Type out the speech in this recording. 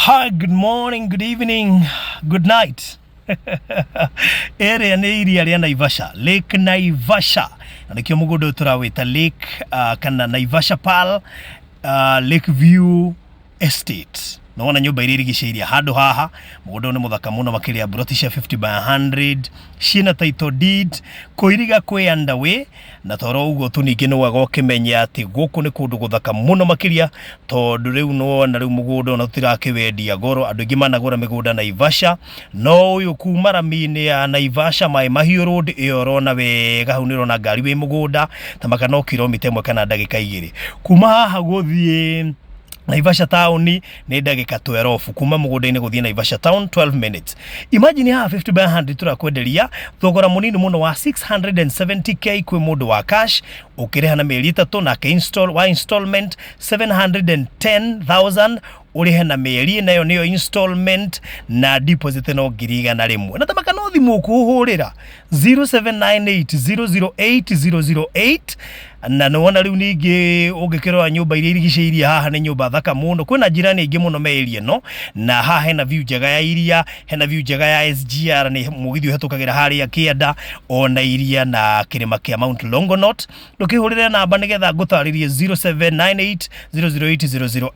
Hi, good morning, good evening, good night. Ĩrĩa nĩ iria rĩa Naivasha, Lake Naivasha. Na nĩkĩo mũgũnda ũyũ tũrawĩta Lake kana Naivasha Pearl Lake View Estate. Nĩwona nyũmba iria irigicĩirie handũ haha, mũgũnda ũyũ nĩ mũthaka mũno makĩria, mburoti cia 50 by 100 ciĩna title deed, kũiriga kwĩ underway. Na toro ũguo tu ningĩ nĩ wega ũkĩmenye atĩ gũkũ nĩ kũndũ gũthaka mũno makĩria, tondũ rĩu nĩwona rĩu mũgũnda ona tũtirakĩwendia goro. Andũ aingĩ managũra mĩgũnda Naivasha, no ũyũ kuma rami-inĩ ya Naivasha Maĩ Mahiũ Road ĩyo ũrona wega hau, nĩ ũrona ngari wĩ mũgũnda ta maka no kilomita 1 kana ndagĩka 2 kuma haha gũthiĩ Naivasha town nĩ ndagĩka 12, kuma mũgũnda-inĩ gũthiĩ Naivasha town 12 minutes. Imagine haha 50 by 100 tũrakwenderia thogora mũnini mũno wa 670K kwĩ mũndũ wa cash, ũkĩrĩha na mĩeri 3, nake install wa installment 710,000 ũrĩhe na mĩeri nayo nĩyo installment, na deposit no 100,000. Na tamaka no thimũ ũkũhũrĩra 0798 008 008. Na nĩwona rĩu ningĩ ũngĩkĩrora nyũmba iria irigicĩirie haha nĩ nyũmba thaka mũno, kwĩna njirani aingĩ mũno me area ĩno, na haha hena view njega ya iria, hena view njega ya SGR, nĩ mũgithi ũhetũkagĩra harĩa kĩanda, ona iria na kĩrĩma kĩa Mount Longonot. Ndũkĩhũrĩre namba nĩgetha ngũtarĩrie, 0798 008 00.